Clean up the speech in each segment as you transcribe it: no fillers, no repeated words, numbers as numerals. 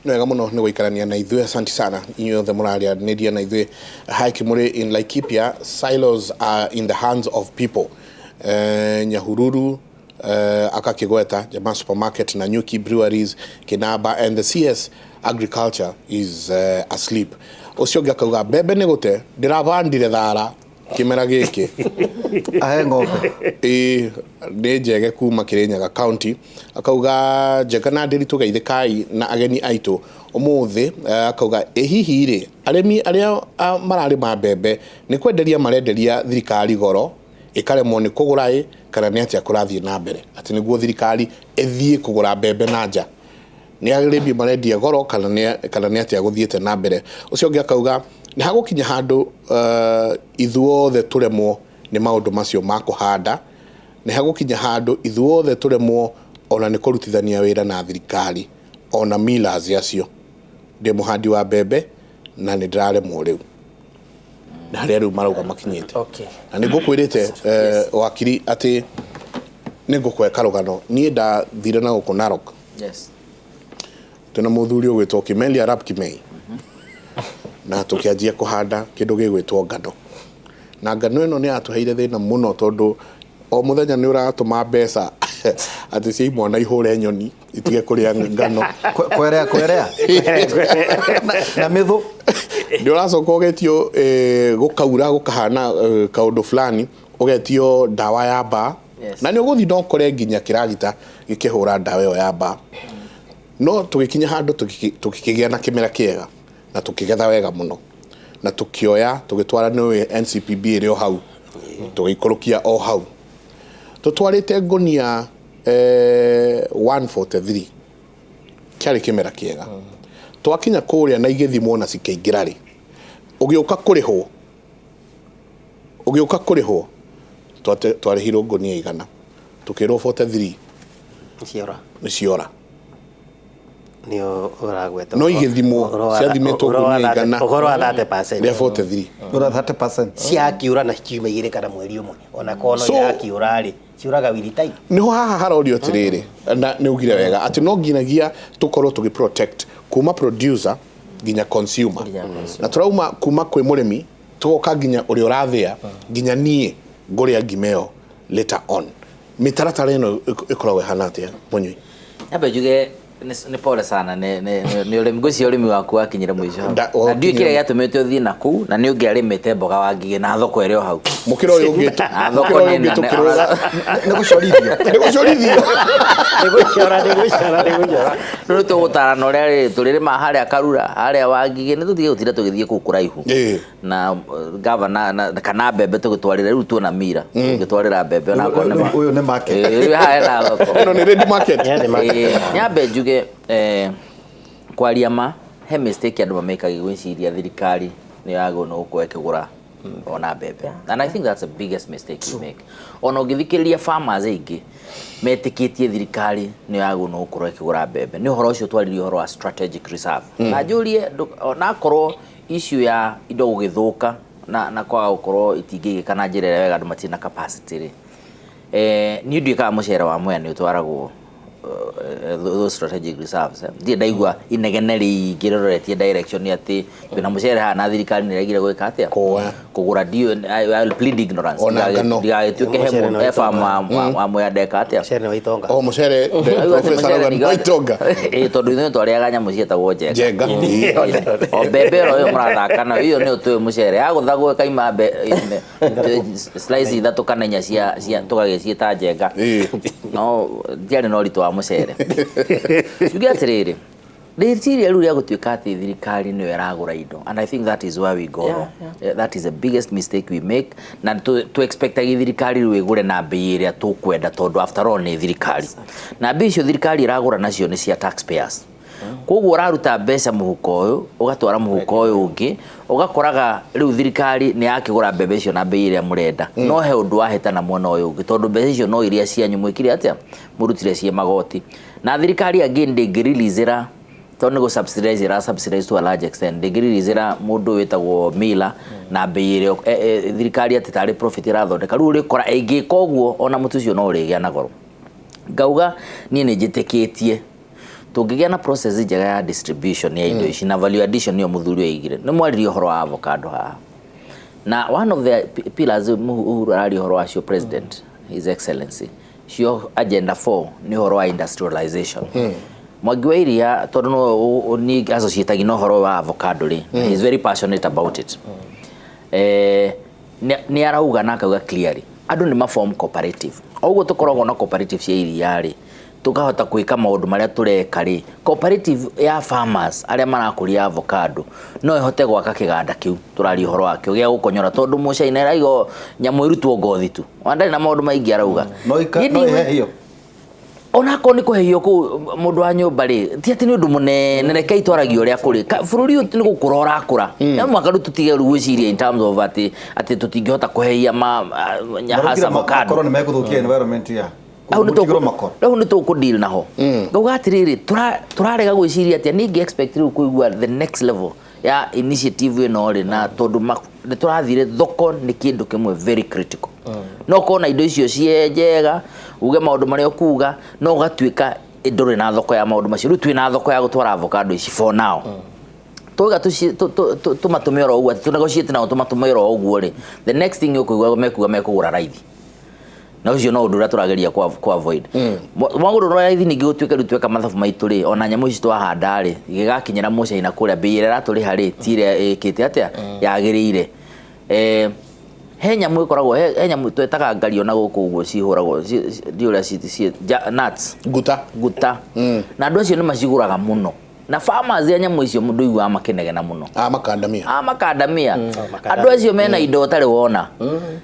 Nĩ wega mũno nĩ gũikarania na ithuĩ. Asante sana inyuĩ othe mũrarĩanĩria na ithuĩ. Hi Kimuri in Laikipia, silos are in the hands of people. Nyahururu akakĩgweta Jamaa Supermarket na Nyuki Breweries Kinaba, and the CS Agriculture is asleep. Ũcio ũngĩ akauga mbembe nĩ gũte ndĩravandire thara kĩmera gĩkĩ. Ahe ng'ombe. Ĩĩ, nĩ njege kuma Kirinyaga County. Akauga Njenga na Ndĩri tũgeithĩkai na ageni aitũ ũmũthĩ. Akauga ĩ hihi rĩ, arĩmi arĩa mararĩma mbembe nĩ kwenderia marenderia thirikari goro ĩkaremwo nĩ kũgũra ĩ, kana nĩ atĩa kũrathiĩ na mbere atĩ nĩguo thirikari ĩthiĩ kũgũra mbembe na nja? Nĩ arĩmi marendia goro kana nĩ atĩa gũthiĩte na mbere? Ũcio ũngĩ akauga nĩ hagũkinya handũ ithuothe tũremwo nĩ maũndũ macio ma kũhanda, nĩ hagũkinya handũ ithuothe tũremwo ona nĩ kũrutithania wĩra na thirikari ona millers acio. Ndĩ mũhandi wa mbembe na nĩ ndĩraremwo rĩu na harĩa rĩu marauga makinyĩte. Na nĩ ngũkwĩrĩte, wakiri, atĩ nĩ ngũkũhe karũgano. Niĩ ndathire na gũkũ Narok twĩna mũthuri ũgwĩtwo Kimeli Arap Kimei na tũkĩanjia kũhanda kĩndũ gĩgwĩtwo ngano, na ngano ĩno nĩ yatũheire thĩna mũno tondũ o mũthenya nĩ ũratũma mbeca atĩ cia imwana ihũre nyoni itige kũrĩa ngano. Kwerea kwerea na mĩthũ. Nĩ ũracoka ũgetio, gũkaura gũkahana kaũndũ fulani, ũgetio ndawa ya mbaa. Na nĩ ũgũthiĩ na ũkore nginya kĩragita gĩkĩhũra ndawa ĩyo ya mbaa. No tũgĩkinya handũ tũgĩkĩgĩa na kĩmera kĩega na tũkĩgetha wega mũno na tũkĩoya tũgĩtwara nĩ NCPB ĩrĩ o hau, tũgĩikũrũkia o hau tũtwarĩte ngũnia 143. Kĩarĩ kĩmera kĩega. Twakinya kũrĩa na igĩthimwo na cikĩingĩra rĩ, ũgĩũka kũrĩhwo twarĩhirwo ngũnia 100, tũkĩrwo 43 Ciora. Nĩ ciora. Nĩ ũragweta. No igĩthimwo, ciathimĩtwo ngũnia 100 Ũhoro wa 30%. Rĩa 43. Ũra 30%. Ciakiura na cikiuma 2 kana mweri ũmwe, ona korwo no irakiura rĩ, ciuraga wili time. Niho haha harorio atiriri, na nĩ ugire wega atĩ no nginyagia tũkorwo tũgĩ protect kuma producer nginya consumer. Nginya consumer. Na tũrauma kuma kwĩ mũrĩmi tũgoka nginya ũrĩa ũrathĩa nginya niĩ ngũrĩa ngima ĩyo later on. Mĩtaratara ĩno ĩkoragwo ĩhana atĩa, mũnyui? Nyambe njuge nĩ pole sana nĩ ũrĩmi, ngwĩciria ũrĩmi waku wakinyire mũico hau. Na ndiũĩ kĩrĩa gĩatũmĩte ũthiĩ na kũu na nĩ ũngĩarĩmĩte mboga wa ngigĩ na thoko ĩrĩ o hau. Mũkĩra ũyũ ũngĩ Na thoko mũkĩra ũyũ nĩ ũngĩ nene. tũkĩrũga. Nĩ gũcorithio. Nĩ gũcorithio. Nĩ gũcora, nĩ gũcora, nĩ gũcora. Rĩu tũgũtarana ũrĩa rĩrĩ tũrĩrĩma harĩa Karura, harĩa Wangigĩ, nĩ tũtige gũtinda tũgĩthiĩ kũu kũraihu. Na gavana na kana mbembe tũgĩtwarĩra rĩu tuona mira tũgĩtwarĩra mbembe ona akorwo Ũyũ nĩ market. Ĩĩ, rĩu haha hena thoko. Ĩno nĩ ready market. Ready market. Ĩĩ, nyambe njuge, kwaria ma, he mistake andũ mamĩkaga gwĩciria thirikari nĩ yagĩrĩirwo nĩ gũkorwo ĩkĩgũra ona mbembe, and I think that's the biggest mistake you make. Ona ũngĩthikĩrĩria farmers aingĩ metĩkĩtie thirikari nĩ yagĩrĩirwo nĩ gũkorwo ĩkĩgũra mbembe. Nĩ ũhoro ũcio twaririe, ũhoro wa strategic reserve, na njũrie onakorwo issue ya indo gũgĩthũka na kwaga gũkorwo itingĩigĩka na njĩra ĩrĩa wega, andũ matirĩ na capacity rĩ, niĩ ndiũĩ kana mũcere wa Mwea nĩ ũtwaragwo those strategic reserves. Ndirĩ ndaigua inegene rĩingĩ rĩroretie direction atĩ twĩna mũcere haha na thirikari nĩ ĩregire gwĩka atĩa? Kũwoya. Kũgũra. Ndiũĩ, I will plead ignorance. Ona ngano. Ndigagĩtuĩke he Mũcere mũndũ nĩ he farmer wa Mwea ndeka atĩa. Mũcere nĩ wa itonga. O mũcere Aigua atĩ professor mũcere arauga nĩ wa itonga. Ĩĩ, tondũ ithuĩ twarĩaga nyamũ ciĩtagwo njenga. Njenga. O mbembe ĩro ĩyo mũrathaka nayo, iyo nĩyo tũĩ mũcere yagũthagwo ĩkaima slice ithatũ kana inya cia tũgagĩciĩta njenga. No ndiarĩ na ũritũ wa mũcere. Tuge atĩrĩrĩ, rĩciria rĩu rĩa gũtuĩka atĩ thirikari nĩyo ĩragũra indo, and I think that is where we go wrong. That is the biggest mistake we make, na tu expectagi thirikari rĩu ĩgũre na mbei ĩrĩa tũkwenda, tondũ after all nĩ thirikari, na mbei icio thirikari ĩragũra nacio nĩ cia taxpayers. Koguo ũraruta mbeca mũhuko ũyũ ũgatwara mũhuko ũyũ ũngĩ, ũgakoraga rĩu thirikari nĩ yakĩgũra mbembe icio na mbei ĩrĩa mũrenda, no he ũndũ wahĩtana mwena ũyũ ũngĩ, tondũ mbeca icio no iria cianyu mwĩkire atĩa, mũrutire ciĩ magoti. Na thirikari again ndĩngĩreleasĩra, tondũ nĩ gũ subsidize ĩra subsidize to a large extent, ndĩngĩreleasĩra mũndũ wĩtagwo miller na mbei ĩrĩa thirikari atĩ tarĩ profit ĩrathondeka. Rĩu ũrĩkora ĩngĩka ũguo ona mũtu ũcio no ũrĩgĩa na goro. Ngauga niĩ nĩ njĩtĩkĩtie Tũngĩgĩa na process njega ya distribution ya indo ici na value addition, nĩyo mũthuri oigire, nĩ mwaririe ũhoro wa avocado haha, na one of the pillars Uhuru araria ũhoro wacio, President His Excellency, cio agenda 4 nĩ ũhoro wa industrialization. Mwangi wa Iria, tondũ no niĩ associate na ũhoro wa avocado rĩ, he is very passionate about it. Nĩ arauga na akauga clearly andũ nĩ maform cooperative. O ũguo tũkoragwo na cooperative cia iria rĩ, tũkahota gwĩka maũndũ marĩa tũreka rĩ, cooperative ya farmers arĩa marakũria avocado no ĩhote gwaka kĩganda kĩu tũraria ũhoro wakĩo gĩa gũkonyora, tondũ mũcaina ĩraiga nyamũ ĩrutwo ngothi tu, ona ndarĩ na maũndũ maingĩ arauga. No Niĩ no ihehio. Onakorwo nĩ kũhehio kũu mũndũ wa nyũmba rĩ, ti atĩ nĩ ũndũ mũnene, rekei twaragie ũrĩa kũrĩ. Bũrũri ũyũ nĩ gũkũra ũrakũra, no mũhaka rĩu tũtige rĩu gwĩciria in terms of atĩ tũtingĩhota kũhehia ma hasa avocado. Makoro nĩ megũthũkia environment ya Hau nĩ Mũtigĩrwo makoro. Hau nĩ tũkũ deal naho. Ngauga atĩrĩrĩ, tũrarega gwĩciria atĩa? Ningĩ expect rĩu kũigua the next level ya initiative ĩno rĩ, na tondũ nĩ tũrathire thoko nĩ kĩndũ kĩmwe very critical. No ũkorwo na indo icio ciĩ njega, uge maũndũ marĩa ũkuga, no ũgatuĩka ndũrĩ na thoko ya maũndũ macio. Rĩu twĩ na thoko ya gũtwara avocado ici for now, twauga tũmatũme oro ũguo, atĩ tũnegotiate nao tũmatũme oro ũguo rĩ, the next thing ũkũigua mekuga mekũgũra raithi, na ũcio no ũndũ ũrĩa tũrageria ku avoid. Mwagũrwo raithi, ningĩ gũtuĩke rĩu tweka mathabu maitũ rĩ, ona nyamũ ici twahanda rĩ, igĩgakinyĩra mũcaina kũrĩa, mbei ĩrĩa ĩratũrĩha rĩ ti ĩrĩa ĩkĩte atĩa yagĩrĩire. He nyamũ ĩkoragwo, he nyamũ twetaga ngario na gũkũ ũguo cihũragwo ndiũ ũrĩa nuts. Nguta. Nguta. Na andũ acio nĩ macigũraga mũno, na farmers ya nyamũ icio mũndũ iguaga makĩnegena mũno. A makandamia. A makandamia. Makandamia. Andũ acio mena indo ũtarĩ wona,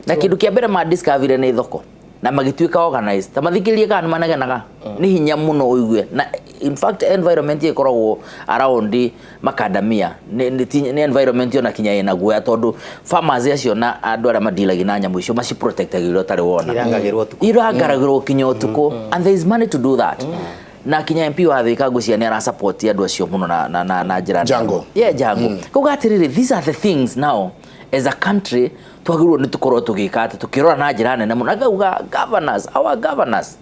na kĩndũ kĩa mbere ma discover nĩ thoko na magĩtuĩka organized, ta mathikĩrĩrie kana nĩ manegenaga nĩ hinya mũno ũigue. Na in fact environment ĩkoragwo around makandamia nĩ environment ona kinya ĩna guoya, tondũ farmers acio na andũ arĩa madilagi na nyamũ icio maciprotectagĩrwo ũtarĩ wona. Irangagĩrwo ũtukũ. Irangaragĩrwo kinya ũtukũ, and there is money to do that. Na kinya MP wa Thika ngwĩciria nĩ arasupport andũ acio mũno na njĩra nene. Jango. Yeah, Jango. Kauga atĩrĩrĩ, these are the things now as a country twagĩrĩirwo nĩ tũkorwo tũgĩka atĩ tũkĩrora na njĩra nene mũno. Na ngauga governors, our governors,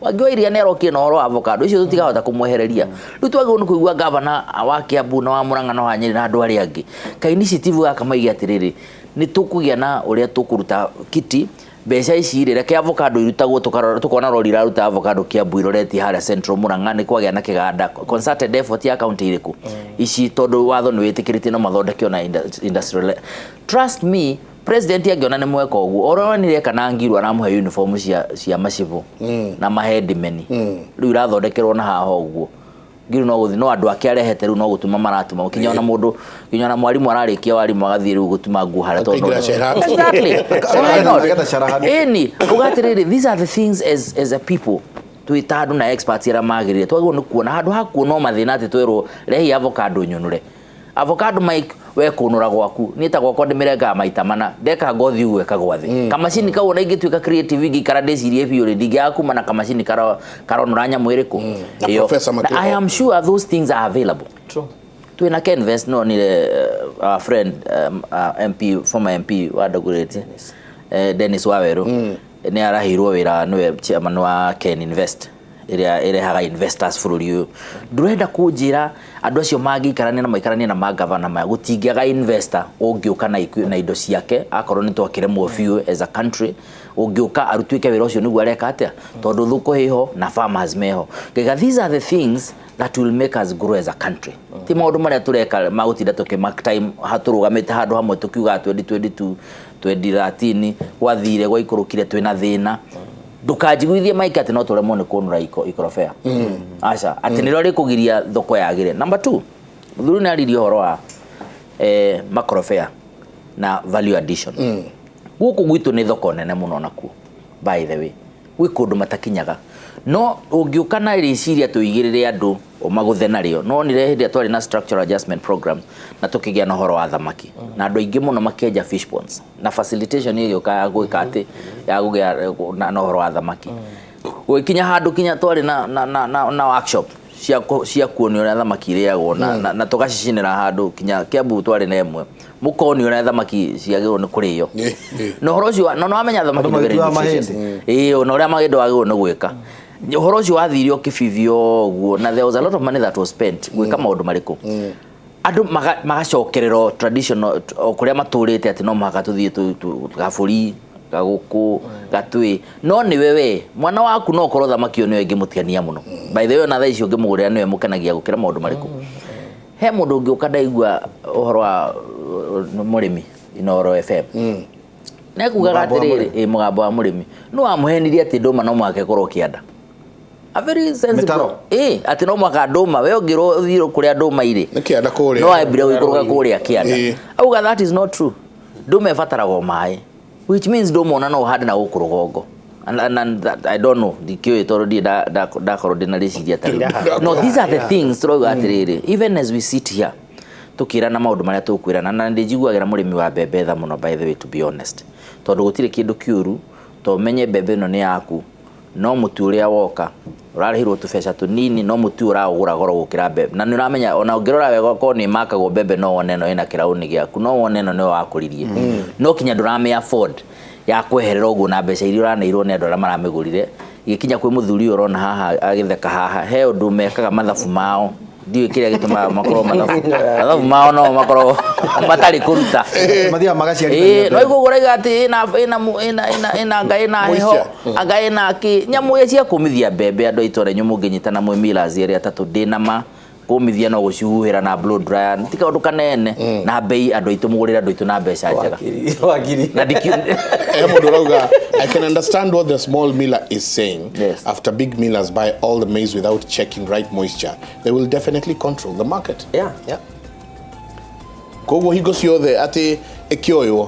Mwangi wa Iria nĩ arokire na ũhoro wa avocado icio, tũtikahota kũmwehereria. Rĩu twagĩrĩirwo nĩ kũigua governor wa Kiambu na wa Murang'a na wa Nyĩrĩ na andũ arĩa angĩ ka initiative gaka maige atĩrĩrĩ, nĩ tũkũgĩa na ũrĩa tũkũruta kiti mbeca ici rĩ, reke avocado irutagwo, tũkarora tukona rori iraruta avocado Kiambu iroretie harĩa Central Murang'a, nĩ kwagĩa na kĩganda, concerted effort ya county irĩkũ ici, tondũ watho nĩ wĩtĩkĩrĩtie no mathondeke ona industrial. Trust me, president angĩona nĩ mweka ũguo oro onire eka na Ngiru, aramũhe uniform cia macibũ na mahendimeni, rĩu irathondekerwo na haha ũguo Ngiru no gũthiĩ no andũ ake arehete, rĩu no gũtuma maratuma, kinya ona mũndũ, kinya ona mwarimũ ararĩkia warimũ agathiĩ rĩu gũtuma nguo harĩa tondũ Akaingĩra cera. Exactly. Why not? Agetha carahani. Ĩni uga atĩrĩrĩ, these are the things as a people twĩ ta andũ na experts arĩa magĩrĩire twagĩrĩirwo nĩ kuona handũ ha kuona o mathĩna atĩ twĩrwo rehi avocado nyũnũre avocado. Mike, we kũnũra gwaku niĩ ta gwakwa ndĩmĩrengaga maita mana, ndeka ngothi ũguo ĩkagwa thĩ kamacini kau. Ona ingĩtuĩka creative, ingĩikara ndĩcirie biũ rĩ, ndingĩaga kuma na kamacini karonora nyamũ ĩrĩkũ Na ĩyo. Professor Na makĩrĩ I ho. am sure those things are available. True. Twina Kenvest, no nire our friend MP, former MP wa Dagoretti, Dennis Waweru, nĩ araheirwo wĩra nĩwe chairman wa Ken Invest ĩrĩa ĩrehaga investors bũrũri ũyũ. Ndũrenda kũnjĩra andũ acio mangĩikarania na maikaranie na magavana maya, gũtingĩaga investor ũngĩũka na indo ciake, akorwo nĩ twakĩremwo biũ as a country, ũngĩũka arutuĩke wĩra ũcio nĩguo areka atĩa, tondũ thoko ĩho na farmers meho. Ngaiga these are the things that will make us grow as a country, ti maũndũ marĩa tũreka magũtinda tũkĩ mark time hatũrũgamĩte handũ hamwe tũkiuga 2022, 2013 gwathire gwaikũrũkire, twĩna thĩna. Ndũkanjiguithie Mike atĩ no tũremwo nĩ kũnũra ikorobea, aca, atĩ nĩrĩo rĩkũgiria thoko yagĩre. Number two, mũthuri nĩ aririe ũhoro wa makorobea na value addition. Gũkũ gwitũ nĩ thoko nene mũno nakuo, by the way, gwĩ kũndũ matakinyaga, no ũngĩũka na rĩciria tũigĩrĩre andũ ũmagũthe narĩo. No nire hĩndĩ ĩrĩa twarĩ na structural adjustment program na tũkĩgĩa na ũhoro wa thamaki, na andũ aingĩ mũno makĩenja fish ponds na facilitation ĩgĩũka ya gwĩka atĩ ya kũgĩa na ũhoro wa thamaki, gũgĩkinya handũ kinya twarĩ na workshop cia kuonio ũrĩa thamaki irĩagwo na tũgacicinĩra handũ kinya Kiambu twarĩ na ĩmwe, mũkonio ũrĩa thamaki ciagĩrĩirwo nĩ kũrĩo na ũhoro ũcio na nĩwamenya thamaki Andũ nĩ very magĩtuaga nutritious. mahĩndĩ. Ĩĩ, ona ũrĩa mahĩndĩ wagĩrĩirwo nĩ gwĩka. Ũhoro ũcio wathire ũkĩbibio ũguo, na there was a lot of money that was spent gwĩka maũndũ marĩkũ. Andũ magacokerera o traditional o kũrĩa matũrĩte, atĩ no mũhaka tũthiĩ gabũri gagũkũ gatwĩ. No nĩwe we mwana waku, no ũkorwo thamaki ũyũ nĩwe ĩngĩmũtigania mũno. By the way, ona thaa ici ũngĩmũgũrĩra, nĩwe mũkenagia gũkĩra maũndũ marĩkũ. He mũndũ ũngĩ ũka ndaigua ũhoro wa mũrĩmi Inooro FM nekugaga Mũgambo wa. Atĩrĩrĩ, ĩ mũgambo wa mũrĩmi no wamũhenirie atĩ ndũma no mũhaka ĩkorwo kĩanda, a very sensible. Mĩtaro. Ĩ atĩ no mũhaka ndũma we ũngĩrwo ũthiĩ kũrĩa ndũma irĩ Nĩ kĩanda kũrĩa. No ambire gũikũrũka kũrĩa kĩanda. Auga that is not true, ndũma ĩbataraga o maĩ, which means ndũma ona no ũhande na gũkũ rũgongo. And that, I don't know, ndikĩũĩ tondũ ndirĩ ndakorwo ndĩna rĩciria ta rĩu. No, these are the things tũrauga atĩrĩrĩ, even as we sit here tũkĩrana maũndũ marĩa tũkwĩrana, na ndĩnjiguagĩra mũrĩmi wa mbembe tha mũno, by the way, to be honest, tondũ gũtirĩ kĩndũ kĩũru to ũmenye mbembe ĩno nĩ yaku, no mũtu ũrĩa woka ũrarĩhirwo tũbeca tũnini, no mũtu ũraũgũra goro gũkĩra mbembe. Na nĩ ũramenya ona ũngĩrora wega, okorwo nĩ makagwo mbembe, no wone ĩno ĩna kĩraũni gĩaku, no wone ĩno nĩwe wakũririe, no kinya ndũramĩ afford ya kweherera ũguo na mbeca iria ũraneirwo nĩ andũ arĩa maramĩgũrire. Igĩkinya kwĩ mũthuri ũyũ ũrona haha agĩtheka haha, he ũndũ mekaga mathabu mao, ndiũĩ kĩrĩa gĩtũmaga makorwo mathabu mao no makorwo matarĩ kũruta. Mathiaga magaciarithania. Ĩĩ, no igũgũra iga atĩ ĩna ĩna ĩna ĩna anga ĩna heho, Moisture. Anga ĩna kĩ nyamũ iria cia kũmithia mbembe. Andũ a itũra rĩanyu mũngĩnyitana mwĩ millers erĩ atatũ, ndĩna ma kũmithia no gũcihuhĩra na blow dryer ti kaũndũ kanene, na mbei andũ aitũ mũgũrĩre andũ aitũ na mbeca njega. Wakiri. Na He mũndũ ũrauga, "I can understand what the small miller is saying." "After big millers buy all the maize without checking right moisture, they will definitely control the market." Koguo hingo ciothe atĩ ĩkĩoywo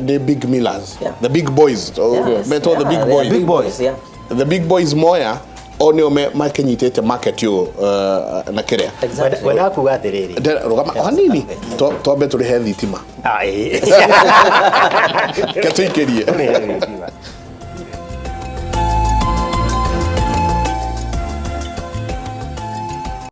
nĩ big millers, the big boys. So, metwo the big Yeah, they are boys. Big boys. The big boys moya o nĩo makĩnyitĩte market ũyũ na kĩrĩa. Wendaga kuga atĩrĩrĩ. Rũgama o hanini. Twambe tũrĩhe thitima. Ah, ĩĩ. Ke tũikĩrie.